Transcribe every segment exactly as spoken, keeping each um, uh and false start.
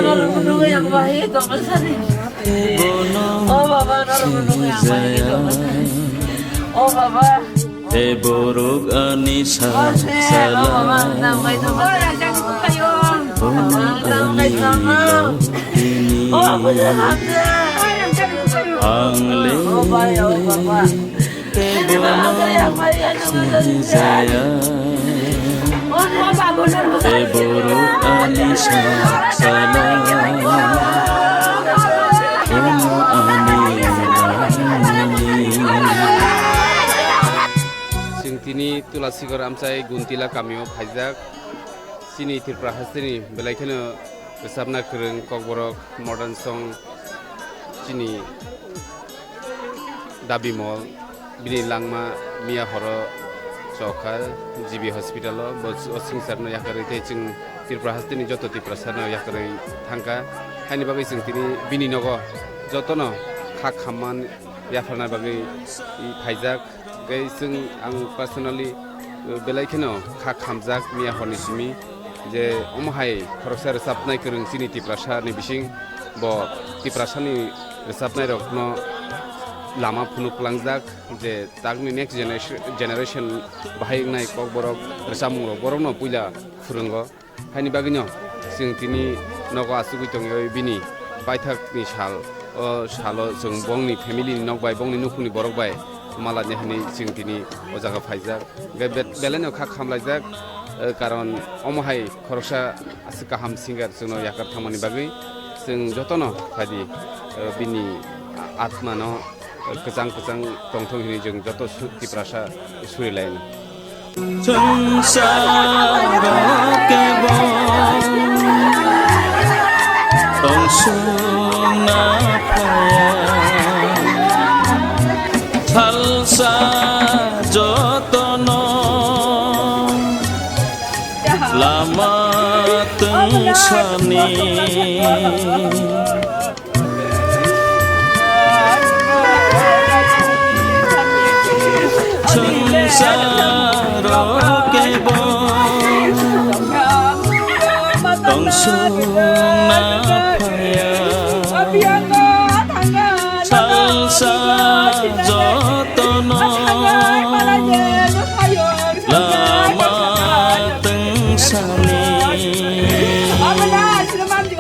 O baba, norok nugwi ang bai khe tongma sani. O baba, norok nugwi ang bai khe tongma sani. O baba. Tei borok ani sak chala. Borok ani lobini ang le tei bono sinijaya. Tei borok ani sak chala. Bono ani lobini. Chwng tini Tulasigor amchai Guntila kamio phaijak. Chini Tripura hasteni belai kheno rwchapna kwrwng Kokborok modern song chini Dabimol, bini langma miya horo chokha G B hospital o, bo o swngcharno yakarwi tei chwng Tripura hasteni joto Tiprasano yakarwi thangkha. Haini bagwi chwng tini bini nogo jotono kha khamma yapharna bagwi phaijak. Tei chwng ang personally, uh, belai kheno kha khamjak miya horni simi je omo hai khoroksa rwchapnai kwrwng chini Tiprasa ni bising bo Tiprasa ni rwchapnai rokno lama phunuk langjak je takni next generation, generation bahai wngnai Kokborok rwchapmung rok borokno puila phwrwngo. Haini bagwino chwng tini nogo achugwi tongwi bini paithakni sal, o salo chwng bongni family ni nok bai, bongni nukhungni borok bai malani hinwi chwng tini o jaga phaijak. Be-, be-, belaino kha khamlaijak, eh, karon omo hai khoroksa aswk kaham singer chwngno yakar thangmani bagwi chwng jotono phaidi, eh, bini atmano kwchang kwchang tongthok hinwi chwng joto su-, Tiprasa surilaino. Swngcharo kebo tongsongna phaya, salsa jotono lama twngsani. Swngcharo kebo tongsongna phaya, salsa jotono lama twngsani.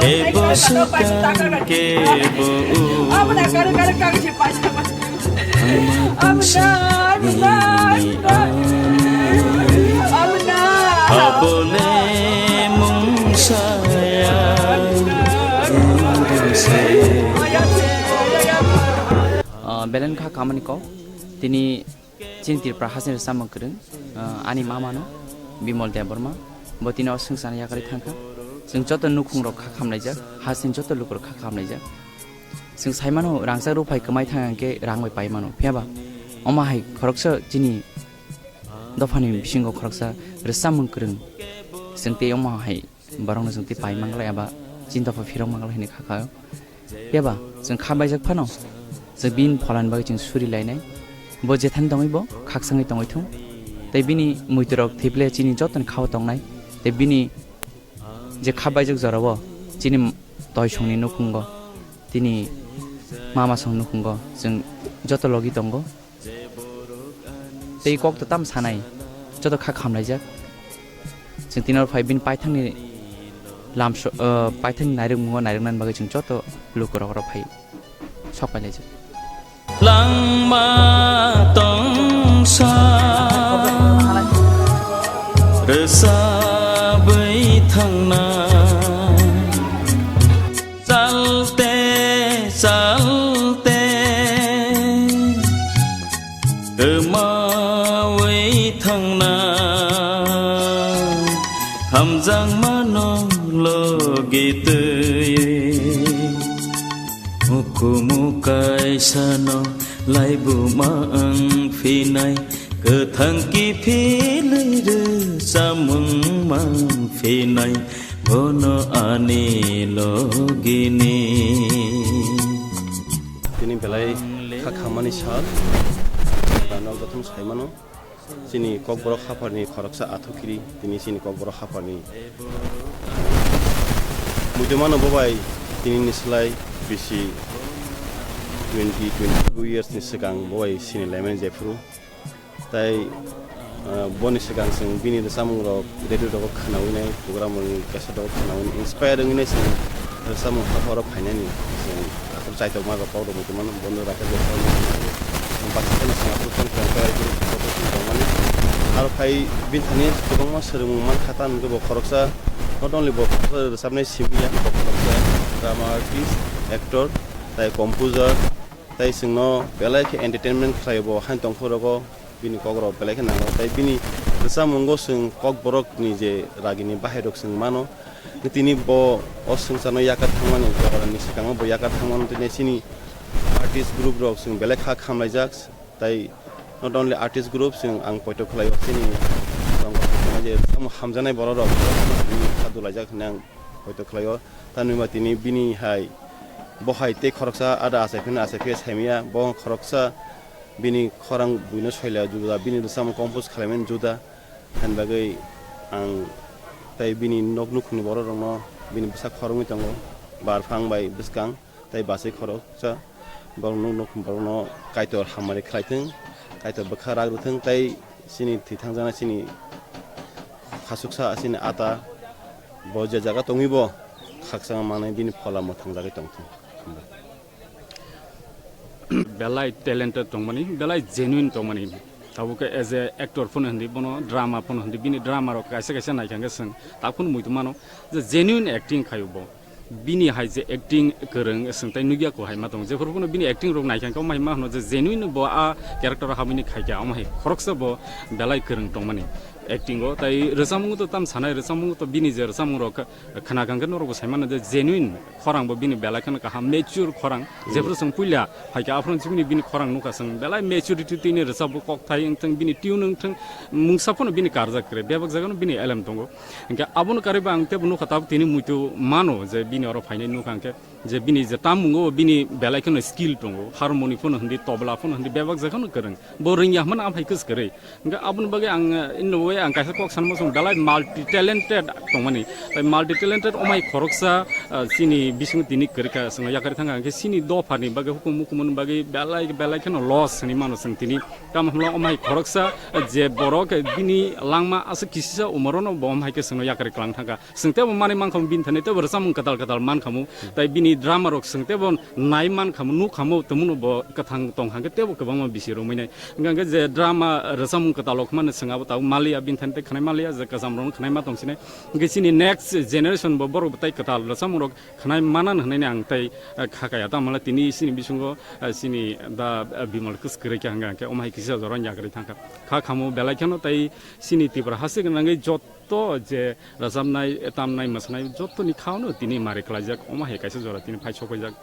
Ebo swkang kebo Abole mungsaya. Ah, belen kha kamani kok. Tini chini Tripura hasini rwchapmung kwrwng, ah, ani mama no, Bimol Debbarma. Bo tini o swngcharno yakarwi thangkha. Chwng joto nukhung rok kha khamlaijak, hasini joto lukurok kha khamlaijak. Chwng sai mano, rangchak rwphai kwmai thang hwnkhe rang bai pai mano. Phiya ba omo hai khoroksa chini dophani bisingo khoroksa rwchapmung kwrwng. Chwng tei omo hai borokno chwng tei pai manglai aba chini dopha phirok manglai hinwi kha kha. Phiya ba chwng kha baijak phano chwng bini pholani bagwi chwng suri lainai. Bo jethani tongwi bo khakchangwi tongwi thung. Tei bini muiturok thwiple chini jotoni khao tongnai. Tei bini je kha baijak jorao chini toisongni nukhungo, tini mama song nukhungo chwng joto logi tongo. Tei kok to tam sanai, joto kha khamlaijak. Chwng tini oro phai bini paithakni lamso-, ah, paithakni nairwkmungo nairwknani bagwi chwng joto lukurok oro phai sok pai laijak. Langma tongsa rwchabwi thangna, chalte chalte kwmawi thangna, hamjakmano logi twi. Hukumu kaisano laibuma wng phinai, kwthang kiphilwi rwchapmung man phinai, bono ani logini. Tini belai kha khamani sal, norok jotono sai mano. Chini Kokborok hapharni khoroksa athukiri, tini chini Kokborok hapharni Muitu mano bo bai tini ni slai bisi twenty, twenty-two years ni swkang bo bai sini laimani jephuru. Tai, ah, boni swkang chwng bini rwchapmung rok radio rogo khwnawi nai, program rokni cassette rogo khwnawi nai, inspire wngwi nai chwng rwchapmung hapharo phainani chwng aphuru chaitokma rok kok rok muitu mano bono rakhe rwchapmung baksa kheno chwng aphuru tongmani. Aro phai bini thani kwbangma swrwngmung mankha ta hwnkhe bo khoroksa not only bo khoroksa rwchapnai simi ya, bo khoroksa drama artist, actor, tai composer, tai chwngno belai khe entertainment khlai bo haino tongphuru rogo bini kok rok belai khe nango. Tai bini rwchapmungo chwng kokborok ni je ragini bahai rok chwng mano. Tini bo o swngcharno yakar thangmani, jora ni swkango bo yakar thangmano, tini chini artist group rok chwng belai kha khamlaijak. Tai not only artist group, chwng ang poito khlaio chini je tamo hamjaknai borok rok kha dulaijak hinwi ang poito khlaio. Tamo hwnba tini bini hai bo hai tei khoroksa ada achai phano achai phiya saimanya, bo khoroksa bini khorang buino soila juda, bini rwchapmung compose khlaimani juda. Hani bagwi ang tai bini nok nukhungni borok rokno bini bwsa khoroknwi tongo, bar phang bai bwskang. Tai bachai khoroksa borok nuk nuk borokno Kaitor hamari khlai thung, Kaitor bwkha rak rw thung, tai chini thwi thangjaknai chini khasuksa chini ata bo je jaga tongwi bo khakchangma manwi bini phola mwthangjagwi tong thung. Belai talented tongmani, belai genuine tongmani. Tabuk khe as a actor phano hindi bono, drama phano hindi, bini drama rok kaisa kaisa naikha hwnkhe chwng tak phano muitu mano je genuine acting khaio bo. Bini hai je acting kwrwng, chwng tai nukya ko hai ma tongo. Jephuru phano bini acting rok naikha hwnkhe omo hai ma hwno je genuine bo a character o habwini khaikha, omo hai khoroksa bo belai kwrwng tongmani acting o. Tai rwchapmung to tam sanai, rwchapmung to bini je rwchapmung rok khna kha hwnkhe norok bo sai mano je genuine khorang bo bini belai kheno kaham, mature khorang. Jephuru chwng puila phaikha aphuru chini bini khorang nukha chwng belai maturity tini rwchapmung kokthai wngthang, bini tune wngthang, mungsa phano bini karjak kwrwi, bebak jagano bini elem tongo. Hwnkhe abono karwi bo ang teibo nukha, tabuk tini muitu mano je bini oro phainai nukha hwnkhe je bini je tammungo bini belai kheno skill tongo, harmony phano hindi, tobla phano hindi, bebak jagano kwrwng. Bo rwngya hwnmano amhai kwswk kwrwi. Hwnkhe aboni bagwi ang, eh, in a way ang kaisa kok sanma song belai multi talented tongmani. Tai multi talented omai khoroksa, eh, chini bisingo tini kwrwikha chwngno yakarwi thangkha, hwnkhe chini dophani bagwi hukumu hukumuni bagwi belai belai kheno loss hinwi mano chwng tini. Tamo hwnba omai khoroksa, eh, je borok, eh, bini langma aswk kisisa umorono bo omhai khe chwngno yakarwi kwlang thangkha. Chwng teibo manwi mankhamu bini thani teibo rwchapmung kwtal kwtal mankhamu. Tai bini drama rok chwng teibo nai mankhamu, nukhamu, tongmano bo kwthang tongkha hwnkhe teibo kwbangma bisi romwi nai. Hwnkhe je drama rwchapmung kwtal rok mano chwng abo tabuk maliya, bini thani tei khwnai maliya, je kwcham rok khwnai ma tongsinai. Hwnkhe chini next generation bo borok bo tai kwtal rwchapmung rok khwnai manan hwnwi ang tai, eh, kha kaya. Tamo hwnle tini chini bisingo, eh, chini da, eh, Bimal kwswk kwrwi kha hwnkhe, hwnkhe omo hai kisa jora yakarwi thangkha. Kha khamu belai kheno tai chini Tripura haste gwnangwi jot to je rwchapnai, tamnai, mwsanai jottoni khaono tini mari khlaijak, omo hai kaisa jora tini phai sokpaijak.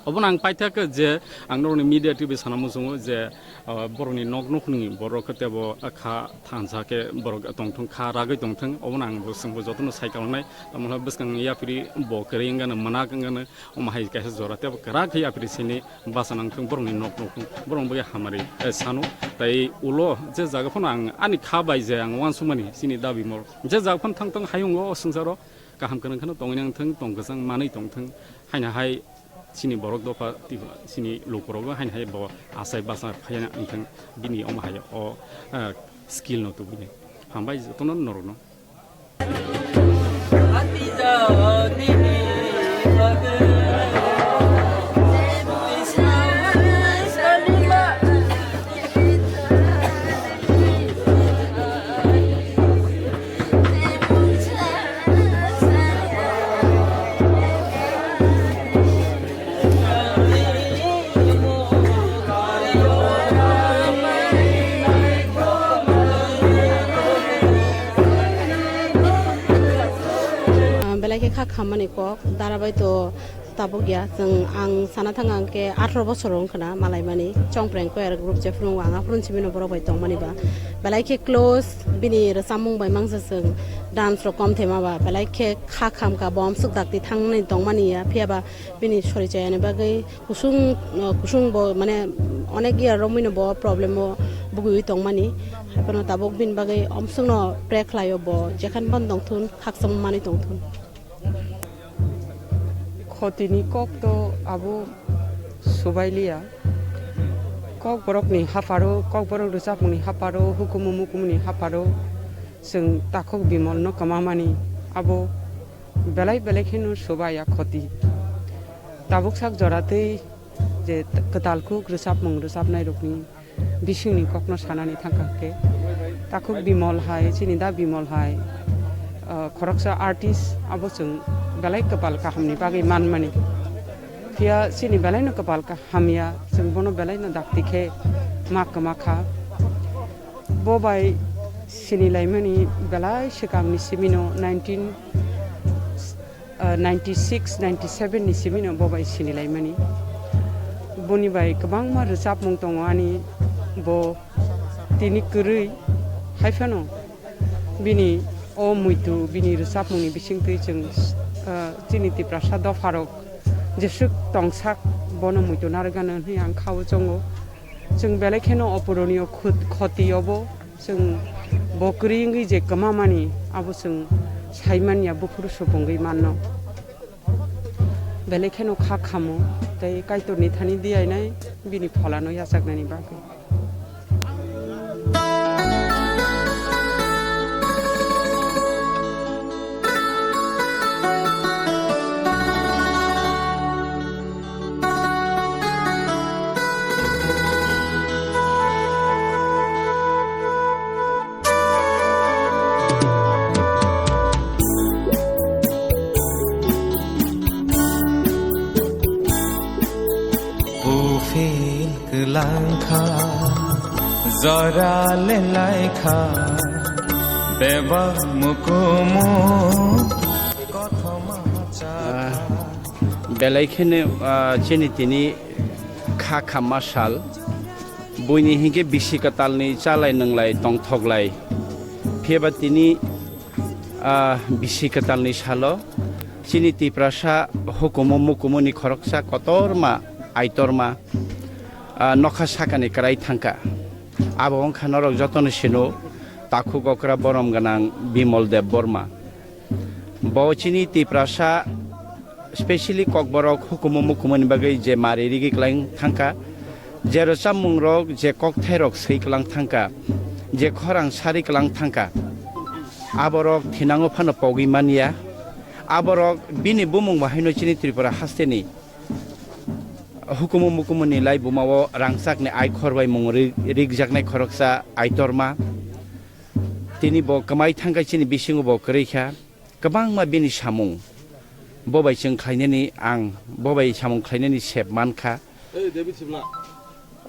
Obono ang paithak je ang norokni media T V sana muchungo je, ah, borokni nok nokni borok teibo kha thansa khe borok tongthung, kha ragwi tongthung, obono ang bo chwngbo jotono sai kalangnai. Tamo hwnba bwskang yaphiri bo kwrwi wngano, mwnak wngano, omo hai kaisa jora teibo kwrak khe yaphiri sini basa nangthung, borokni nok nokthung, borokni bagwi hamari, eh, sanu. Tai ulo je jaga phano ang ani kha bai je ang uansukmani chini dabi mor. Je jaga phano thang thang hayung o swngcharo kaham kwrwng kheno tongwi nangthung, tong kwchang manwi tongthung. Haino hai chini borok dopha twi chini lukurokbo haino hai bo achai bachai phaiya wngthung bini omo hai o, eh, skill no tubui nai. Hambai jotono norokno. Ah, belai khe kha khammani kok, darabai to tabuk ya. Chwng, ang sana thang ang khe atharo bosor wng khna malaimani, Chongpreng Choir group jephuru ang aphuru simi no borok bai tongmani ba. Belai khe close, bini rwchapmung bai mangsa chwng dance rok kom thema ba. Belai khe kha kham kha, bo amswk dakti thangnani tongmani ya, phiya ba bini sori chayani bagwi kusung, uh, kusung bo mane onek year romwi no bo problem o bugwi tongmani. Haiphano tabuk bini bagwi omswk no pray khlaio bo, jekhan ban tongthun, khakchangma manwi tongthun. Khotini kok to abo subailiya. Kokborokni hapharo, kokborok rwchapmungni hapharo, hukumu mukumuni hapharo chwng takhuk Bimolno kwmamani abo belai belai kheno subaiya khoti. Tabuk sak jora tei je kwtal kuk rwchapmung rwchapnairokni bisingni kokno sanani thangkha khe, takhuk Bimol hai, chini da Bimol hai, ah, khoroksa artist abo chwng belai kwpal kahamni bagwi manmani. Phiya chini belaino kwpal ka-, hamya, chwng bono belaino dakti khe ma kwma kha. Bo bai sinilaimani belai swkangni simino nineteen ah, ninety six, ninety seven ni simino bo bai sinilaimani. Boni bai kwbangma rwchapmung tongo ani, bo tini kwrwi, haiphano bini o muitu, bini rwchapmungni bisingtwi chwng, ah, chini Tiprasa dopharok jeswk tongsak, bono muitu narwkgano hwnwi ang kha-o chongo. Chwng belai kheno opuroniyo khut-, khoti obo. Chwng bo kwrwi wngwi je kwmamani, abo chwng saimanya, buphuru supungwi manno. Belai kheno kha khamo, tei Kaitorni thani diyainai bini pholano yachaknani bagwi. Buphil kwlangkha, jora lelaikha, bebak mukumu kothoma chakha. Belai kheno, ah, chini tini kha khamma sal. Buini hinkhe bisi kwtalni chalai nwnglai tongthoklai. Phiyaba tini, ah, bisi kwtalni salo chini Tiprasa hukumu mukumuni khoroksa kotorma, aitorma, ah, nokha sakani kwrai thangkha. Abo wngkha norok jotono sino takhuk okra borom gwnang Bimol Deb Borma. Bo chini Tiprasa, specially Kokborok hukumu mukumuni bagwi je mari rigi kwlang thangkha, je rwchapmungrok, je kokthairok swi kwlang thangkha, je khorang sari kwlang thangkha, aborok thinango phano pogwi manya. Aborok bini bumung bahaino chini Tripura hasteni hukumu mukumuni laibumao rangchakni aikhor bai mung ri-, rikjaknai khoroksa aitorma. Tini bo kwmai thangkha chini bisingo bo kwrwi kha. Kwbangma bini samung bo bai chwng khlainani ang bo bai samung khlainani sep mankha.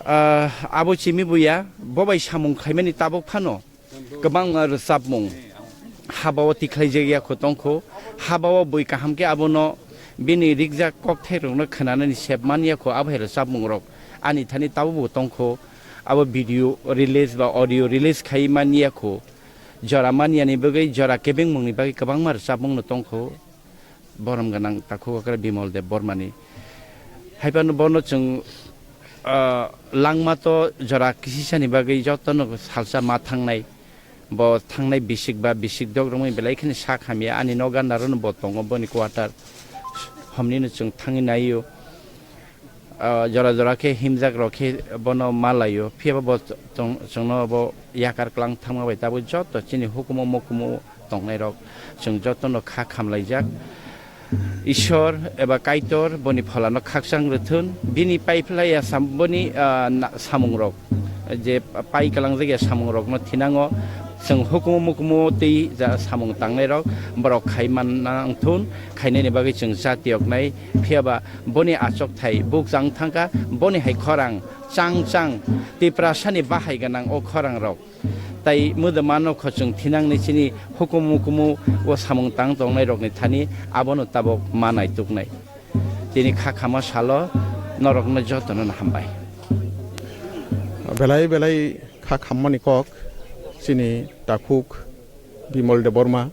Ah, abo chimi buya bo bai samung khlaimani tabuk phano kwbangma rwchapmung habao tikhlaijak ya kho tongkho, habao bui kaham khe abono bini rikjak kokthairokno khwnanani sep man ya kho, abo hai rwchapmungrok ani thani tabukbo tongkho. Abo video release ba audio release khai man ya kho, jora man yani bagwi, jora kebengmungni bagwi kwbangma rwchapmungno tongkho. Borom gwnang takhuk okra Bimol Deb Bormani. Haiphano bono chwng, ah, langma to jora kisisani bagwi jotono salsa ma thangnai. Bo thangnai bisik ba bisik dok romwi belai kheno sak hamya. Ani nok ganda rono bo tongo, boni quarter. Homnino chwng thangwi naio. Ah, jora jora khe himjak rok khe bono ma laio, phiya bo chwng-, chwngno bo yakar kwlang thangma bai tabuk joto chini hukumu mukumu tongnai rok chwng jotono kha khamlaijak. Ishwar eba Kaitor boni pholano khakchang rwthun, bini paiphlaiya sam-, boni, ah, na-, samung rok, je pai kwlangjak ya samung rokno thinango chwng hukumu mukumu tei ja samung tangnai rok borok khai man nang thun, khainani bagwi chwng jati yoknai, phiya ba boni achokthai bukchang thangkha, boni hai khorang chang chang Tiprasani bahai gwnang o khorang rok. Tai mwdwma nokho chwng thinangni chini hukumu mukumu o samung tang tongnai rokni thani abono tabuk ma naituknai. Tini kha khama salo norokno jotono hambai. Belai belai kha khammani kok chini takhuk Bimol Debbarma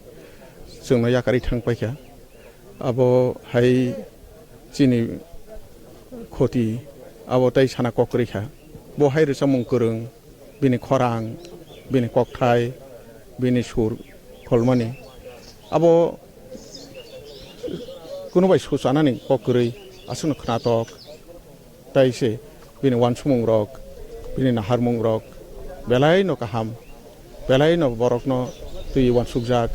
chwngno yakarwi thang paikha. Abo hai chini khoti, abo tai sana kok kwrwi kha. Bo hai rwchapmung kwrwng, bini khorang, bini kokthai, bini sur kholmani. Abo Kunubai suchanani kok kwrwi aswkno khnatok, tai se bini uansukmungrok, bini naharmungrok belaino kaham, belaino borokno twi uansukjak,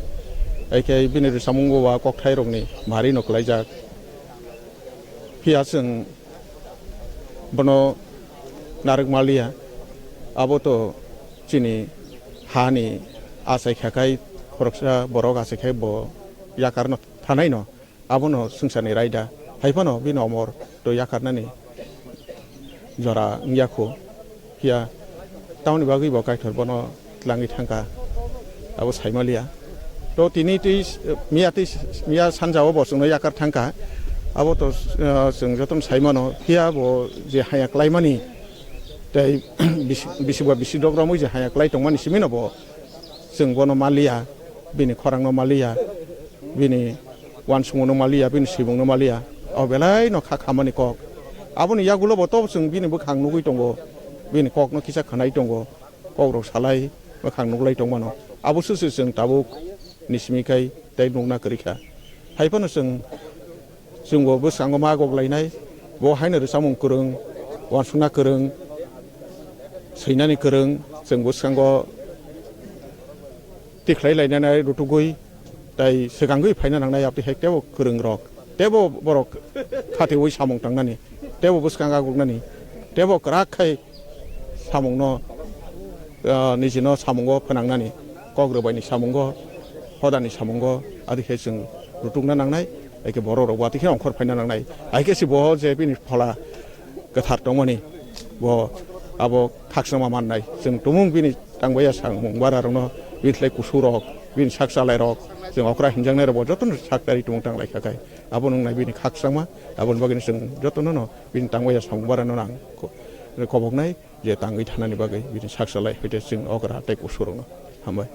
hai khe bini rwchapmungo ba kokthairokni marino klaijak. Phiya chwng bono narwk manliya, abo to chini hani achai kha khai, khoroksa borok achai khai bo yakarno thanaino. Abono swngcharni raida, hai phano bini omor to yakarnani jora wngya kho. Phiya tamoni bagwi bo Kaitor bono tlangwi thangkha, abo saimaliya. To tini twi, miya twi, miya sanjao bo chwngno yakar thangkha, abo to, eh, chwng jotono saimano. Phiya bo je haya klaimani, tei bisi, bisi ba bisi dok romwi je haya klai tongmani simino bo chwng bono manliya, bini khorangno manliya, bini uansukmungno manliya, bini swimungno manliya. O belaino kha khamani kok. Aboni yagulo bo to chwng bini bwkhang nugwi tongo, bini kokno kisa khwnai tongo, kokrok salai bwkhang nuglai tongmano. Abo susu chwng tabuk ni simi khai tei nukna kwrwi kha. Hai phano chwng Chwngbo bwskango ma gok lainai, bo haino rwchapmung kwrwng, uansukna kwrwng, swinani kwrwng, chwng bwskango tikhlai lainani rutugwi tai swkangwi phaina nangnai, aboni hai teibo kwrwngrok, teibo borok khatiui samung tangnani, teibo bwskango goknani, teibo kwrak khai samungno, ah, nijino samungo phnangnani, kok rwbaini samungo, hodani samungo, adi khe chwng rutukna nangnai, hai khe borok rok bo ati khe ongkhor phaina nangnai. Hai khe se bo je bini phola kwthar tongmani, bo abo khakchangma mannai. Chwng tumung bini tangbaiya samung bara rokno, bini thlai kusu rok, bini sak chalai rok, chwng okra hinjaknai rok bo jotono sak tari tumung tanglai kha khai. Abo nung nai bini khakchangma, aboni bagwi chwng jotono no bini tangbaiya samung bara no nang ko-, koboknai. Je tangwi thanani bagwi bini sak salai, hwite chwng okra tei kusurokno hambai.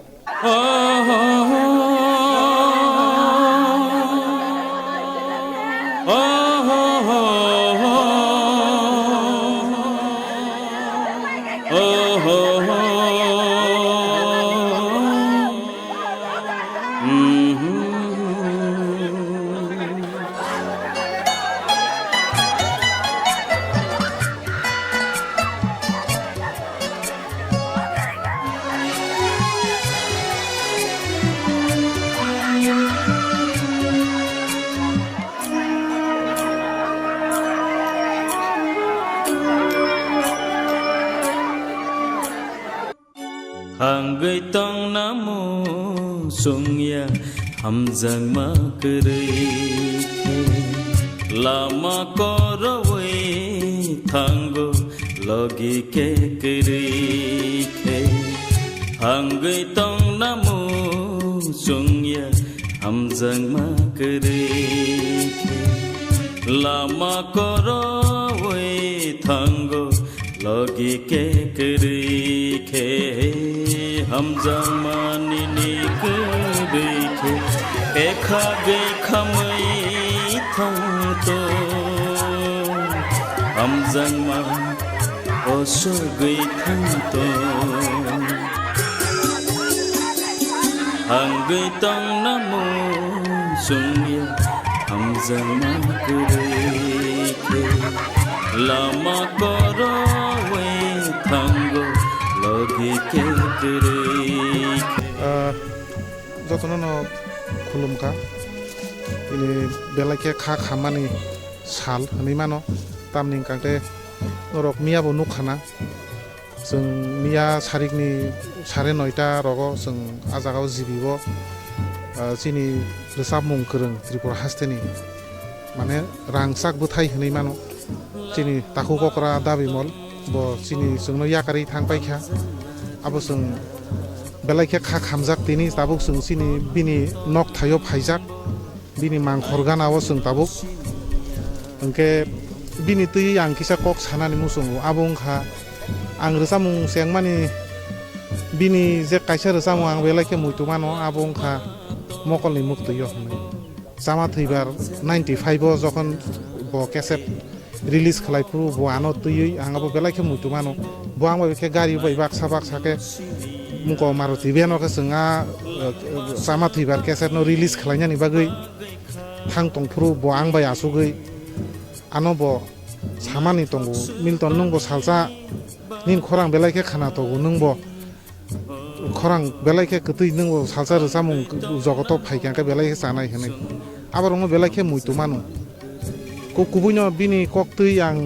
Thangwi tongna muchungya hamjakma kwrwi khe, lama korowi thango logi khe kwrwi khe. Thangwi tongna muchungya hamjakma kwrwi khe, lama korowi thango logi khe kwrwi khe, hamjakmani ni kwrwi khe, ekha gwi khamwi thangto, hamjakma osogwi thangto. Hangwi tongna muchungya hamjakma kwrwi khe, lama korowi thango logi khe kwrwi khe. Ah, jotono no khulumkha. Ini belai khe kha khammani sal hwnwi mano, tamni hwnkhe norok miyabo nukha na. Chwng miya sarikni sare noita rogo chwng ah jagao G B o, ah, chini rwchapmung kwrwng Tripura hasteni, mane, rangchak bwthai hwnwi mano. Chini takhuk okra Dabimol bo chini chwngno yakarwi thang paikha. Abo chwng belai khe kha khamjak tini, tabuk chwng chini bini nok thaio phaijak. Bini mangkhor gana o chwng tabuk. Hwnkhe bini twi ang kisa kok sanani muchungo, abo wngkha ang rwchapmung chengmani, bini je kaisa rwchapmung ang belai khe muitu mano, abo wngkha Mokolni Muktwi o hwnwi. Chama thwibar ninety five o jokhon bo cassette release khlai phuru bo ano twiwi ang abo belai khe muitu mano. Bo ang bai khe gari bai baksa baksa khe muko Maruti van o khe chwng a, eh, Chama thwibar cassette no release khlainani bagwi thang tongphuru bo ang bai asugwi ano bo samani tongo, "Milton, nwng bo salsa nini khorang belai khe khana tongo, nwng bo khorang belai khe kwtwi, nwng bo salsa rwchapmung jogoto phaikha khe belai khe chanai," hwnwi. Aborokno belai khe muitu mano. Ku-, kubuino bini kok twi ang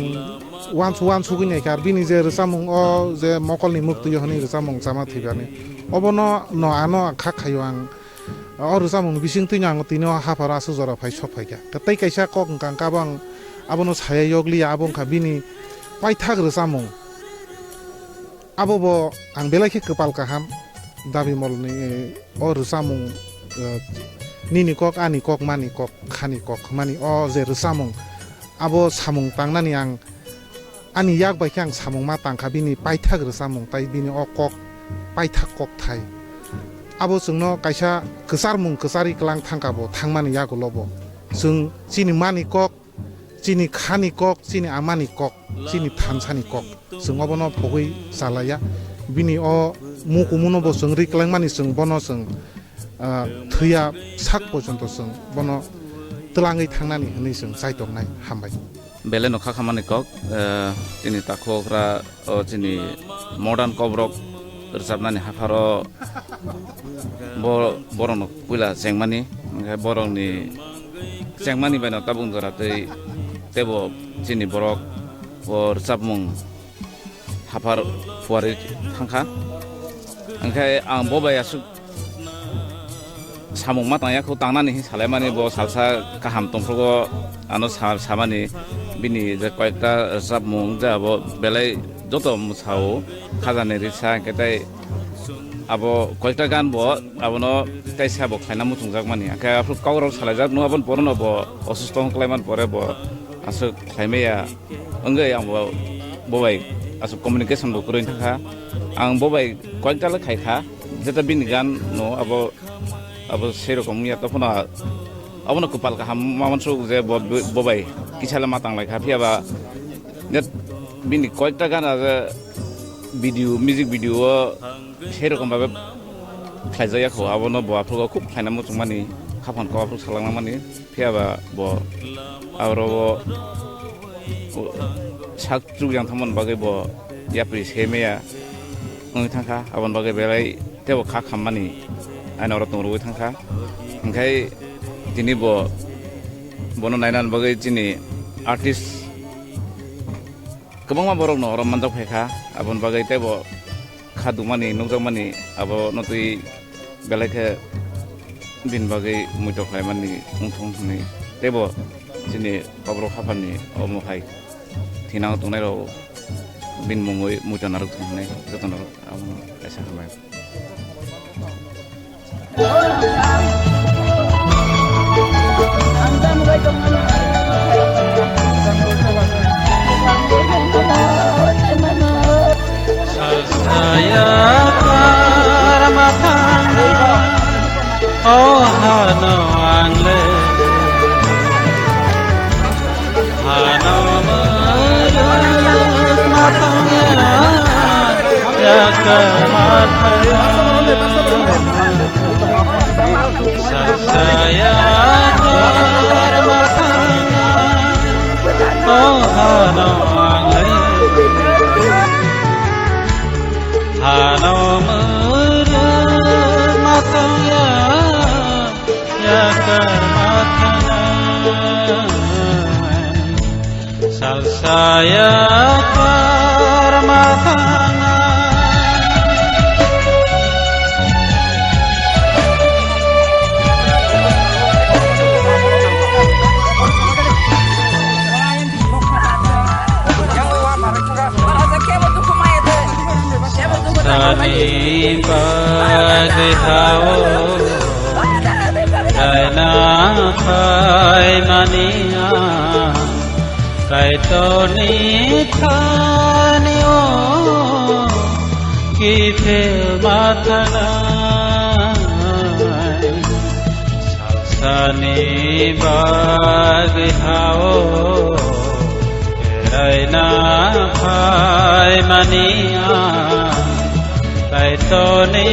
uansu-, uansugwi naikha, bini je rwchapmung, o je mokolni mwktwi hwnwi rwchapmung chama thwibani. Obono no ano kha khaio ang. O rwchapmungni bisingtwino ang tini o hapharo aswk jora phai sok phaikha. Tei kaisa kok wngkha, wngkha abo ang abono saya yokliya, abo wngkha bini paithak rwchapmung. Abo bo ang belai khe kwpal kaham, Dabi Molni, eh, o rwchapmung, eh, nini kok, ani kok, mani kok, khani kok hwnmani o je rwchapmung, abo samung tangnani ang ani yak bai khe ang samung ma tangkha, bini paithak rwchapmung tai bini o kok paithak kokthai. Abo chwngno kaisa kwcharmung kwcharwi kwlang thangkha bo thangmani yagulo bo. Chwng chini mani kok, chini khani kok, chini amani kok, chini thansani kok. Chwng obono phogwi chalaiya. Bini o mukumuno bo chwng ri kwlangmani chwng bono chwng, ah, thwiya sak pojonto chwng bono twlangwi thangnani hwnwi chwng chaitongnai. Hambai. Belai no kha khamani kok, eh, chini takhukra, o chini modern kokrok rwchapnani hapharo bo borokno puila chengmani, hwnkhe borokni chengmani baino tabuk jora tei teibo chini borok o rwchapmung haphar phuarwi thangkha. Hwnkhe ang bo bai aswk samung ma tangya kho, tangnani hin salaimani bo salsa kaham tongphrugo ano sa-, samani bini je koyekta rwchapmung je abo belai joto mwsao khajani risa hwnkhe tei abo koyekta gan bo abono tei sabo khlaina muchungjakmani. Hwnkhe aphuru kokrok salaijak no aboni porono bo osusto wng khlaimani pore bo aswk khlaimaya wngwi ang bo, bo bai aswk communication bo kwrwi thangkha. Ang bo bai koyekta le khaikha, jeta bini gan no abo, abo sei rokom wngya, tei phano abono kwpal kaham ma uansuk je bo, bo bai kisa le ma tanglaikha, phiya ba je bini koyekta gan je video, music video o sei rokom babe khlaijakya kho, abono bo aphuru khub khlaina muchungmani, khapang kok aphuru salangmani. Phiya ba bo aro bo sak chukjang thangmani bagwi bo yapri se maya wngwi thangkha, aboni bagwi belai teibo kha khammani aino oro tong rwui thangkha. Hwnkhe tini bo bono nainani bagwi chini artist kwbangma borokno oro manjak phaikha, aboni bagwi teibo kha dukmani, nukjakmani, abono twi belai khe bini bagwi muitok khlaimani wngthung hwnwi teibo chini Kokborok hapharni omo hai thinango tongnairok bini mungwi muitok narwk thung hwnwi jotono abono kaisa hambai. Saya karma thangna, oh hano ang le. Hano muruk ma thangya, ya karma thangna. Saya karma thangna, oh hano ang le. Hano muruk ma thangya, ya karma thangna. Salsa ya karma thangna. Sani bagwi hao, raina phaimani ang, Kaitorni thani o kiphil ma thanai. Sani bagwi hao, beraina phaimani ang, Kaitorni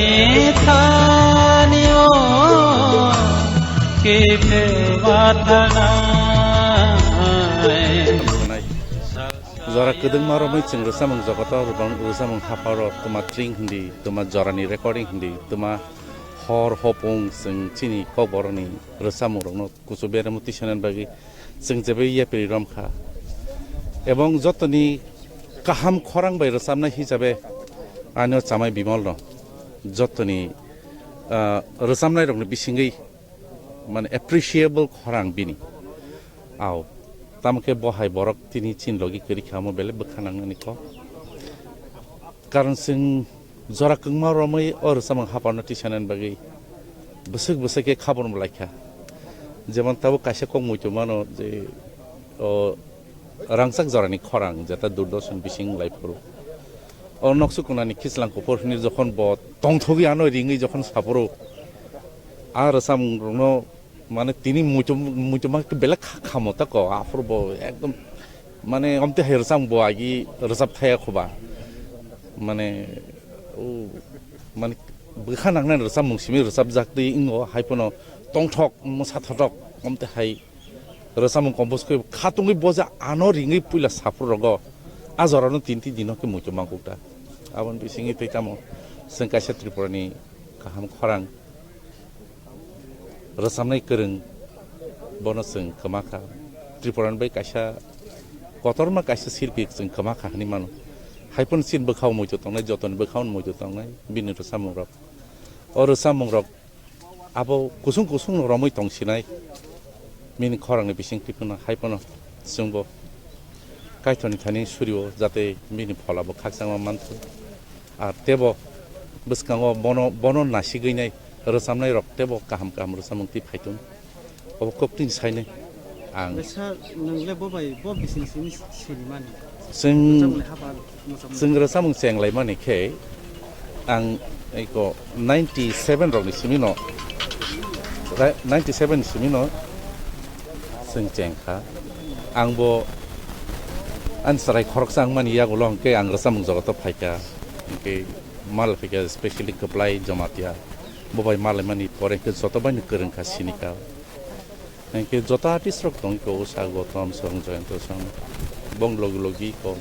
thani o Jora kwdwngma romwi chwng rwchapmung jogoto rwbang-, rwchapmung hapharo twma tring hindi, twma jorani recording hindi, twma hor hopung chwng chini kokborokni rwchapmungrokno kuchuk beremo tisanani bagwi chwng jebai yapri romkha. Ebong jotoni kaham khorang bai rwchapnai hisabe ani o chamai Bimalno jotoni, ah, rwchapnairokni bisingwi mane appreciable khorang bini. Au, tamo khe bo hai borok tini chini logi kwrwi kha, omo belai bwkha nangnani kok. Karon chwng jora kwngma romwi o rwchapmung hapharno tisanani bagwi bwswk bwswk khe khabor bo laikha. Jemon tabuk kaisa kok muitu mano je o rangchak jorani khorang jeta Doordarshan bising lai phuru. O noksu kunani khichlang kuphur hwnwi jokhon bo tongthogwi ano ringwi jokhon saphuru, a rwchapmungrokno mane tini muitu-, muituma khe belai kha-, khamo tako aphuru bo ekdom mane omte hai rwchapmung bo agi rwchap thaya khoba. Mane o mane bwkha nangnai rwchapmung simi rwchapjak twi wngo hai phano tongthok mwsa thothok omte hai rwchapmung compose khe khatungwi boja ano ringwi puila saphur rogo a jorano tinti dino khe muitu mangkuk ta. Aboni bisingwi tei tamo chwng kaisa Tripurani kaham khorang rwchapnai kwrwng bono chwng kwma kha. Tripurani bai kaisa kotorma kaisa silpi chwng kwma kha hwnwi mano. Hai phano chini bwkhao muitu tongnai, jotoni bwkhao muitu tongnai bini rwchapmungrok. O rwchapmungrok abo kusung kusung no romwi tong sinai. Bini khorang ni bising twi phano hai phano chwngbo Kaitor ni thani suri o, jate bini phola bo khakchangma manthun. Ar tebo bwskango bono, bono nasigwi nai rwchapnai rok tebo kaham kaham rwchapmung twi phaithun. Obo koktin sainai ang. Sir, nwng le bo bai bo bising simi sinimani? Chwng, rwchapmung le hapar, rwchapmung. Chwng rwchapmung chenglaimani khe ang eko ninety seven rokni simino, ra-, ninety seven ni simino chwng chengkha. Ang bo ani chwrai khoroksa wngmani yagulo hwnkhe ang rwchapmung jogoto phaikha. Hwnkhe mal phaikha, specially Kwplai Jamatia. Bo bai malaimani pore hwnkhe joto baino kwrwngkha, sinikha. Hwnkhe joto artist rok tongkha, Usha Gautam song, Jayanta song, bong logi logi ko,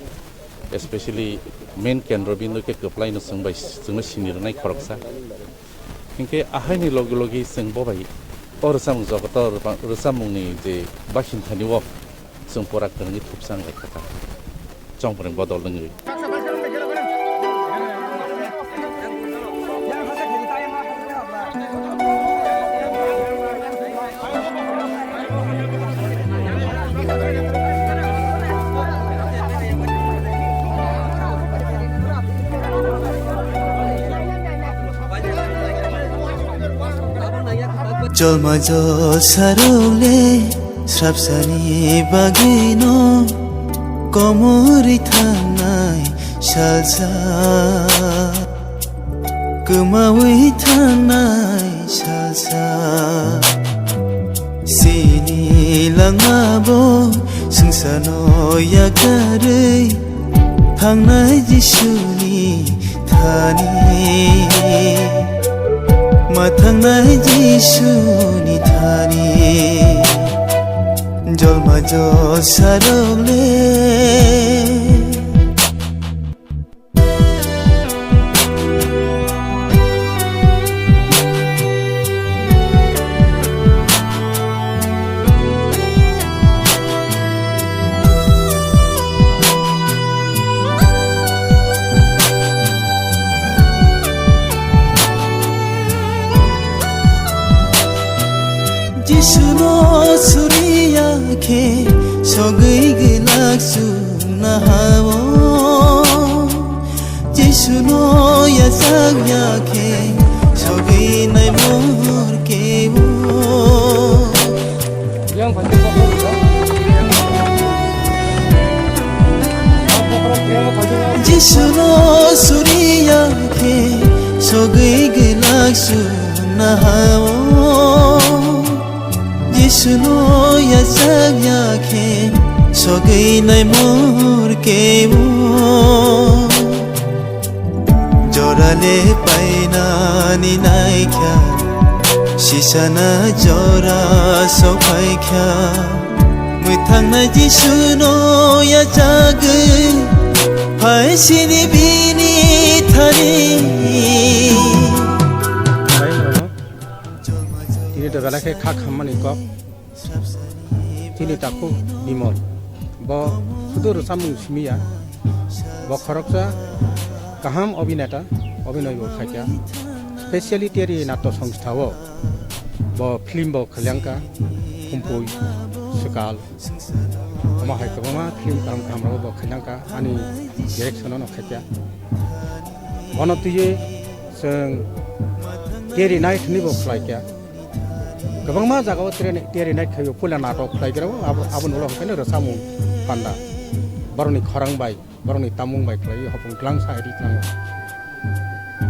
especially main Kendra Bindu khe Kwplai no chwng bai, chwngno sini rwnai khoroksa. Hwnkhe ahaini logi logi chwng bo bai o rwchapmung jogoto rwpa-, rwchapmungni je bakhintani o chwng pura kwrwngwi thupsa wnglaikha ta. Chongpreng bodol wngwi. Jolma jol saruk le srapsani bagwino komorwi thangnai salsa, kwmawi thangnai salsa. Chini langmabo swngcharno yakarwi thangnai Jisuni thani, ma thangnai Jisuni thani, jolma jol saruk le. Jisuno suriya khe sogwi gwlak chukna hao. Jisuno yachak ya khe sogwi naimor kebo. Jisuno suriya khe sogwi gwlak chukna hao. Jisuno yachak ya khe sogwi naimor kebo. Jorale painani naikha Sisana jora sokhaikha, mwthangna Jisuno yachagwi, phaisini bini thani. Tini to belai khe kha khammani kok. Tini takhuk Bimal. Bo sudu rwchapmung simi ya. Bo khoroksa kaham obineta, obinoibo khaikha. Specially Teri Natto Songstha o bo film bo khalyangkha, Khumpui, Swkal. Omo hai kwbangma film kaham kaham rok bo khalyangkha, ani direction no khaikha. Bono twiwi chwng Teri Night hinwi bo khlaikha. Kwbangma jagao Teri, Teri Night khaio, puila natok khlai khe abo, abo nulo hwnkhe rwchapmung panda. Borokni khorang bai, borokni tamung bai khlaiwi hopung twlang sa ri thango.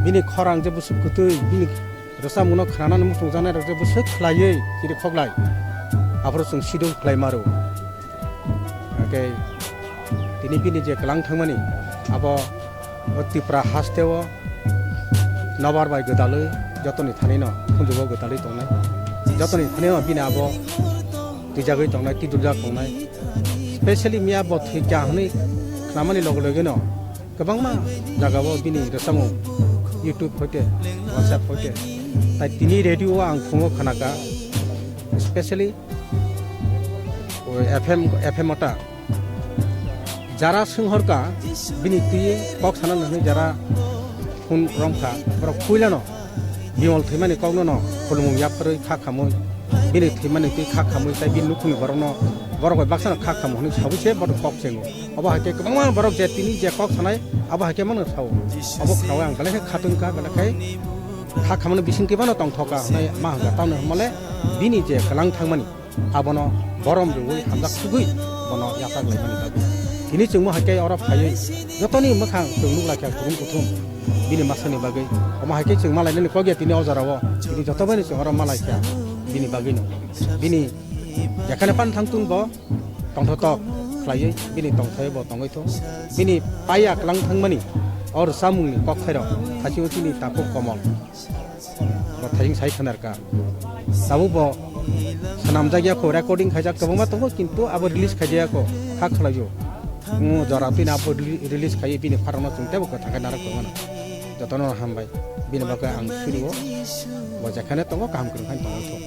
Bini khorang je bwswk kwtwi, bini rwchapmungno khnanani muchungjaknai rok je bwswk khlaiwi chiri khoklai. Aphuru chwng sidung khlai maro. Hwnkhe tini bini je kwlang thangmani, abo o Tripura hasteo nobar bai gwdalwi jotoni thanino khunjugo gwdalwi tongnai. Jotoni thanino bini abo twijagwi tongnai, tiduljak tongnai. Specially miya bo thwikha hwnwi khnamani loge logeno kwbangma jagao bini rwchapmung YouTube hoite, WhatsApp hoite. Tai tini radio o ang khungo khnakha, specially o F M, F M o ta. Jara swnghorkha, bini twi kok sana nangni jara phone romkha, borok puilano Bimal thwimani kokno no khulumung yapharwi kha khamwi, bini thwimani twi kha khamwi tai bini nukhungni borokno, borok bai baksano kha khamu hwnwi sawi se borok kok chengo. Obo hai khe kwbangma borok je tini je kok sanai abo hai khe mano sao. Obo khnaui ang belai khe khatungkha, belai khe kha khamani bisingtwi mano tongthokha hwnwi ma hwnkha. Tamni hwnmale bini je kwlang thangmani abono borom rwui hamjak sugui bono yachaklaimani bagwi. Tini chwngmo hai khe oro phaiwi jotoni mwkhang chwng nuklaikha kuthum kuthum bini masani bagwi. Omo hai khe chwng malainani kok ya tini o jorao. Tini jotobaino chwng oro malaikha bini bagwino. Bini jekhane pan thangtun bo tongthotok khlaiwi bini tongthai bo tongwi thung. Bini paiya kwlang thangmani o rwchapmungni kok phairok thachio chini takhuk Komol. Bo thayung sai khnarkha. Tabuk bo swnamjak ya kho, recording khaijak kwbangma tongo, kintu abo release khaijak ya kho, kha khlaio. Ngo jora twi abo reli-, release khaiwi bini pharokno chwng teibo kwthang khe narwk tongmano. Jotono hambai. Bini bagwi ang surio. Bo jekhane tongo kaham kwrwng khe tongwi thung.